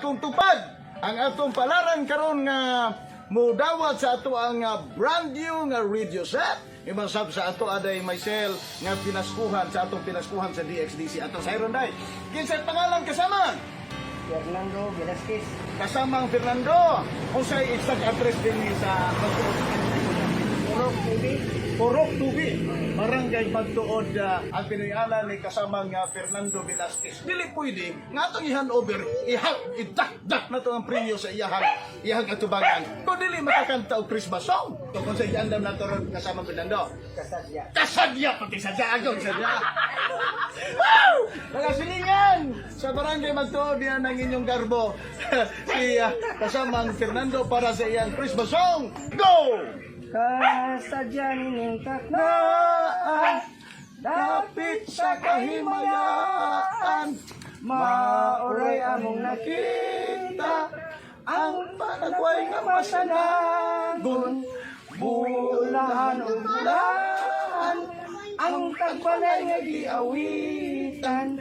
Atong tupad ang atong palaran karon nga mudawat sa ato ang brand new nga radio set. Ibang sab sa ato aday myself nga pinaskuhan sa atong pinaskuhan sa DXDC atong sa Iron Day. Kinsay pangalan, kasama? Fernando Velasquez. Kasamang Fernando. Unsay exact address din ni sa Purok TV. Purok Tubi, Barangay Magtuod, ang Pinoy-anan ni kasamang Fernando Velasquez. Dili pwede nga atong i-hand over, iha, idak-dak na to ang premyo sa iyahang atubangan kung dili makakanta og Christmas song. So, kung sa iandam na to ron, kasamang Fernando. Kasadya. Kasadya pati sadya agong sadya. Wow! Mga silingan sa Barangay Magtuod yan ang inyong garbo. Si kasamang Fernando para sa iyang Christmas song. Go! Kasadya nining takna. Na dapit sa kahimayaan, Maoray among nakita ang panagway nga masanagon, Bulahan ug bulahan ang tagbalay nga giawitan.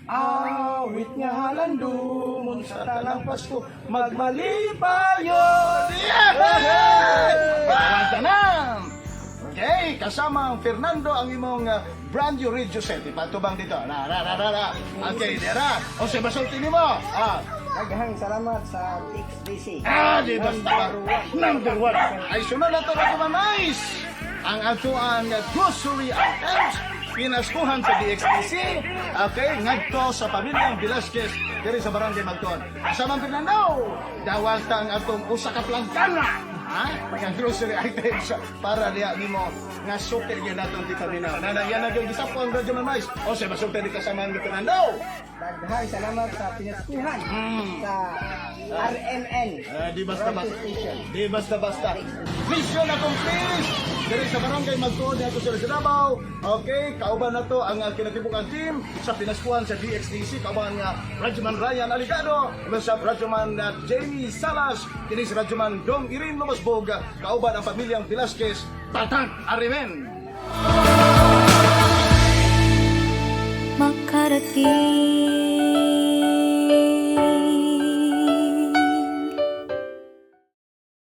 Awit nga halandumon sa tanang Pasko, magmalipayon. Yeah! Tanan! Okay, kasama ang Fernando ang imong brand new radio set. Ipatubang dito. Na, na, na, na, na. Okay, dera. O sa masulti nimo. Ah, Daghang salamat sa DXDC. Ah, di basta. Number one. Ay, sunod na ito na mais. Ang ato ang grocery items pinaskuhan sa DXDC. Okay, ngadto sa pamilyang Velasquez diri sa Barangay Magtuon. Kasama ang Fernando, dawat ang atong usa ka plangkana. Ha? Nga grocery items para diha nimo nga suki gyud naton di paminaw. Nana yan na gyud gisapo ang Radyo Mais. O sa masulti ni kasama ang Fernando. Daghang salamat sa pinaskuhan sa RMN. Ah, di basta Radio basta. Station. Di basta basta. Mission accomplished! Diri sa Barangay Magtuod dito sa Davao. Okay, kauban na to ang kinatibuk-ang team sa pinaskuhan sa DXDC, kauban nga Radyoman Ryan Aligado, sa Radyoman Jamie Salas, kini si Radyoman Dong Irin Lumasbog, kauban ang pamilyang Velasquez, Tatak Arimen. Makarating.